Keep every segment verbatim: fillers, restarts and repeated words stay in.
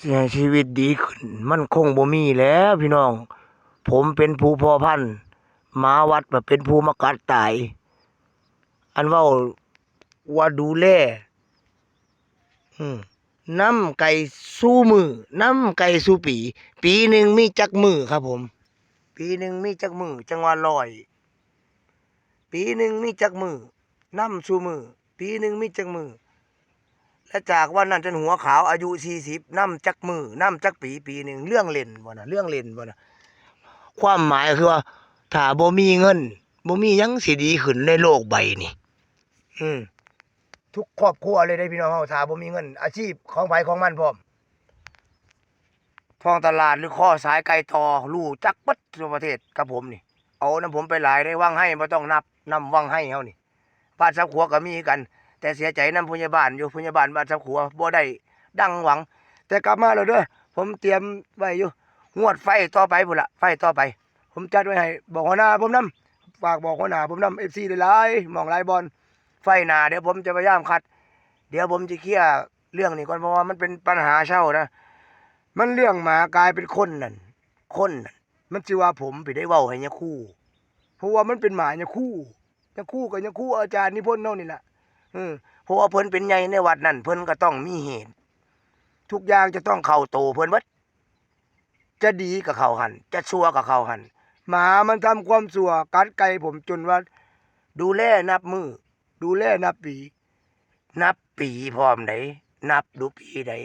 สิให้ชีวิตดีขึ้น มันคงบ่มีแล้วพี่น้อง ผมเป็นผู้เพาะพันธุ์ หมาวัดมาเป็นผู้มากัดตาย อันเว้าว่าดูแล อืม นำไก่สู่มื้อ นำไก่สู่ปี ปีหนึ่งมีจักมื้อครับผม ปีหนึ่งมีจักมื้อ จั่งว่าร้อย ปีหนึ่งมีจักมื้อ นำสู่มื้อ ปีหนึ่งมีจักมื้อ และจากวันนั้นจนหัวขาวอายุสี่สิบ นำจักมื้อ นำจักปี ปีหนึ่ง เรื่องเล่นบ่นะ เรื่องเล่นบ่นะ ความหมายคือว่า ถ้าบ่มีเงิน บ่มีหยังสิดีขึ้นในโลกใบนี้ อืม ทุกครอบครัวเลยเด้พี่น้องเฮา ถ้าบ่มีเงิน อาชีพของไผของมันพร้อม ท้องตลาดหรือคอสายไก่ต่อ รู้จักเบิดทั่วประเทศกับผมนี่ เอานำผมไปหลายเด้ วังไฮบ่ต้องนับ นำวังไฮเฮานี่ บ้านสามขัวก็มีคือกัน แต่เสียใจนำผู้ใหญ่บ้านอยู่ ผู้ใหญ่บ้านบ้านสามขัวบ่ได้ดังหวัง แต่กลับมาแล้วเด้อ ผมเตรียมไว้อยู่ งวดไฟต่อไปพู้นละ ไฟต่อไป ผมจัดไว้ให้ บอกหัวหน้าผมนำ ฝากบอกหัวหน้าผมนำ เอฟซี หลายๆหม่องหลายบ่อน ไฟหน้าเดี๋ยวผมจะพยายามคัด เดี๋ยวผมจะเคลียร์เรื่องนี้ก่อน เพราะว่ามันเป็นปัญหาเซานะ มันเรื่องหมากลายเป็นคนนั่น คนนั่น มันสิว่าผมไปได้เว้าให้ยาคู เพราะว่ามันเป็นหมายาคู ยาคูกับยาคูอาจารย์นิพนธ์เฮานี่ล่ะ เออ เพราะว่าเพิ่นเป็นใหญ่ในวัดนั่น เพิ่นก็ต้องมีเหตุ ทุกอย่างจะต้องเข้าโตเพิ่นเบิด จะดีก็เข้าหั่น จะชั่วก็เข้าหั่น หมามันทำความชั่วกัดไก่ผมจนว่า ดูแลนับมื้อ ดูแลนับปี นับปีพร้อมได๋ นับดูปีได๋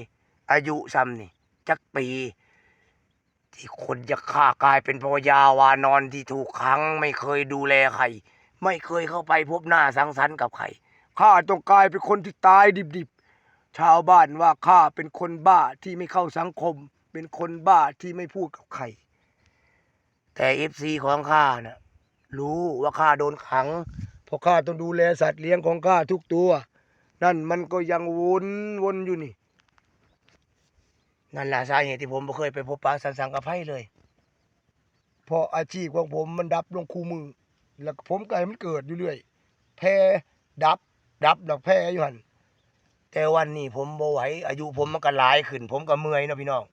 อายุส่ำนี่ จักปี ที่คนจะฆ่ากลายเป็นพญาวานอนที่ถูกขัง ไม่เคยดูแลใคร ไม่เคยเข้าไปพบหน้าสังสรรค์กับใคร ข้าต้องกลายเป็นคนที่ตายดิบๆ ชาวบ้านว่าข้าเป็นคนบ้าที่ไม่เข้าสังคม เป็นคนบ้าที่ไม่พูดกับใคร แต่ เอฟซี ของข้าน่ะ รู้ว่าข้าโดนขัง เพราะข้าต้องดูแลสัตว์เลี้ยงของข้าทุกตัว นั่นมันก็ยังวน วนอยู่นี่ นั่นล่ะสาเหตุที่ผมบ่เคยไปพบปะสังสรรค์กับไผเลย เพราะอาชีพของผมมันดับลงคู่มื้อ แล้วผมก็ให้มันเกิดอยู่เรื่อย แผ่ ดับ ดับ แล้วแผ่อยู่หั่น แต่วันนี้ผมบ่ไหว อายุผมมันก็หลายขึ้น ผมก็เมื่อยเนาะพี่น้อง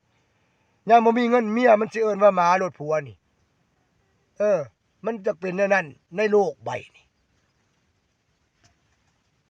ยามบ่มีเงินเมียมันสิเอิ้นว่าหมาโลดผัวนี่ เออ มันจะเป็นแนวนั้นในโลกใบนี้